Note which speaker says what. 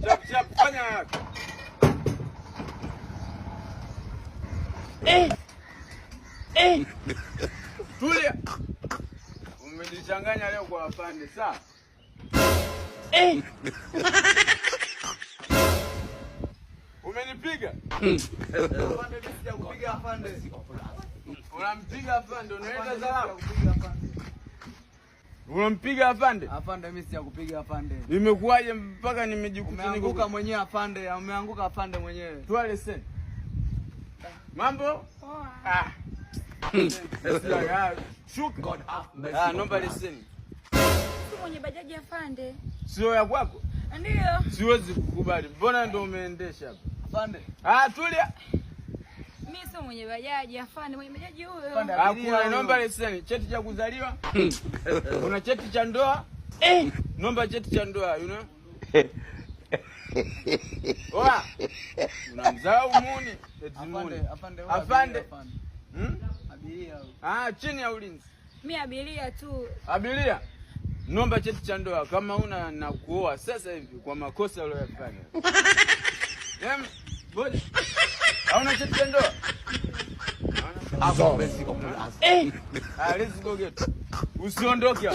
Speaker 1: Chap chap, fanya haraka. Eh. Eh. Tulia. Umejichanganya leo kwa afande, sawa? Eh. Umenipiga?
Speaker 2: Afande, mimi sijakupiga afande.
Speaker 1: Unampiga afande, unaleta salamu. Unampiga afande?
Speaker 2: Afande, mimi sijakupiga afande.
Speaker 1: Imekuwaje mpaka nimejikuta niko
Speaker 2: Umeanguka mwenyewe afande, umeanguka afande mwenyewe.
Speaker 1: Toa leseni. Mambo?
Speaker 3: Poa.
Speaker 1: Ah. Shuka. Ah, naomba leseni.
Speaker 3: Si mwenye bajaji afande.
Speaker 1: Sio ya kwako?
Speaker 3: Ndio.
Speaker 1: Siwezi kukubali. Mbona ndo umeendesha hapa?
Speaker 2: Afande.
Speaker 1: Ah, tulia.
Speaker 3: Mimi sio mwenye bajaji afande, mwenye bajaji huyo.
Speaker 2: Afande, abiria
Speaker 1: Hakuna,
Speaker 2: huyo.
Speaker 1: naomba leseni. Cheti cha kuzaliwa? Una cheti cha ndoa? Eh. Naomba cheti cha ndoa, you know? Oa. Unamzao muni. Eti muni.
Speaker 2: Afande, afande, huyo
Speaker 1: Afande.
Speaker 2: abiria, afande.
Speaker 1: Hmm?
Speaker 2: Abiria huyo.
Speaker 1: Ah, chini ya ulinzi.
Speaker 3: Mimi abiria tu.
Speaker 1: Abiria, naomba cheti cha ndoa. Kama una na kuoa sasa hivi kwa makosa uliyofanya. Ngoja. Hauna cheti cha ndoa? Eh. Ah, let's go get. Usiondoke.